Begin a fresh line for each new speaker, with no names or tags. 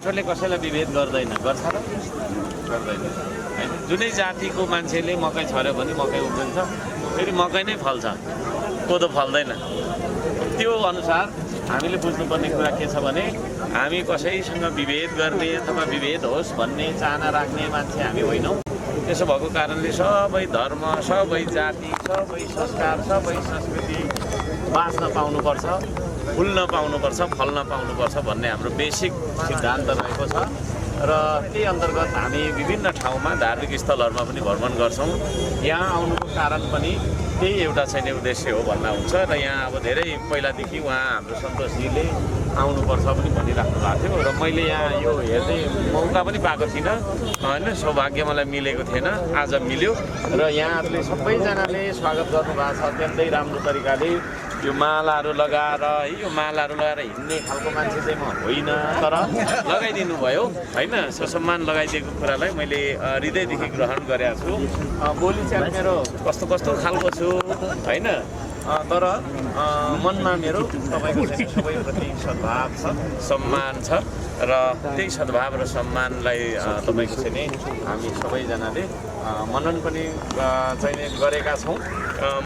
राष्ट्रले कसैलाई विभेद गर्दैन, गर्छ र? गर्दैन हैन। जुनै जातिको मान्छेले मकै छर्यो भने मकै उब्जन्छ, फेरि मकै नै फल्छ, कोदो फल्दैन। त्यो अनुसार हामीले बुझ्नुपर्ने कुरा के छ भने हामी कसैसँग विभेद गर्ने अथवा विभेद होस् भन्ने चाहना राख्ने मान्छे हामी होइनौँ। त्यसो भएको कारणले सबै धर्म, सबै जाति, सबै संस्कार, सबै संस्कृति बाँच्न पाउनुपर्छ, फुल्न पाउनुपर्छ, फल्न पाउनुपर्छ भन्ने हाम्रो बेसिक सिद्धान्त रहेको छ। र त्यही अन्तर्गत हामी विभिन्न ठाउँमा धार्मिक स्थलहरूमा पनि भ्रमण गर्छौँ। यहाँ आउनुको कारण पनि त्यही एउटा चाहिँ उद्देश्य हो भन्दा हुन्छ। र यहाँ अब धेरै पहिलादेखि उहाँ हाम्रो सन्तोषजीले आउनुपर्छ पनि भनिराख्नु भएको थियो र मैले यहाँ यो हेर्ने मौका पनि पाएको थिइनँ होइन, सौभाग्य मलाई मिलेको थिएन, आज मिल्यो। र यहाँहरूले सबैजनाले स्वागत गर्नुभएको छ अत्यन्तै राम्रो तरिकाले। यो मालाहरू लगाएर है, यो मालाहरू लगाएर हिँड्ने खालको मान्छे चाहिँ म होइन, तर लगाइदिनु भयो होइन। ससम्मान लगाइदिएको कुरालाई मैले हृदयदेखि ग्रहण गरेको छु। बोलीचाल मेरो कस्तो कस्तो खालको छु होइन, तर मनमा मेरो तपाईँको चाहिँ सबैप्रति सद्भाव छ, सम्मान छ। र त्यही सद्भाव र सम्मानलाई तपाईँको चाहिँ नि हामी सबैजनाले मनन पनि चाहिँ गरेका छौँ।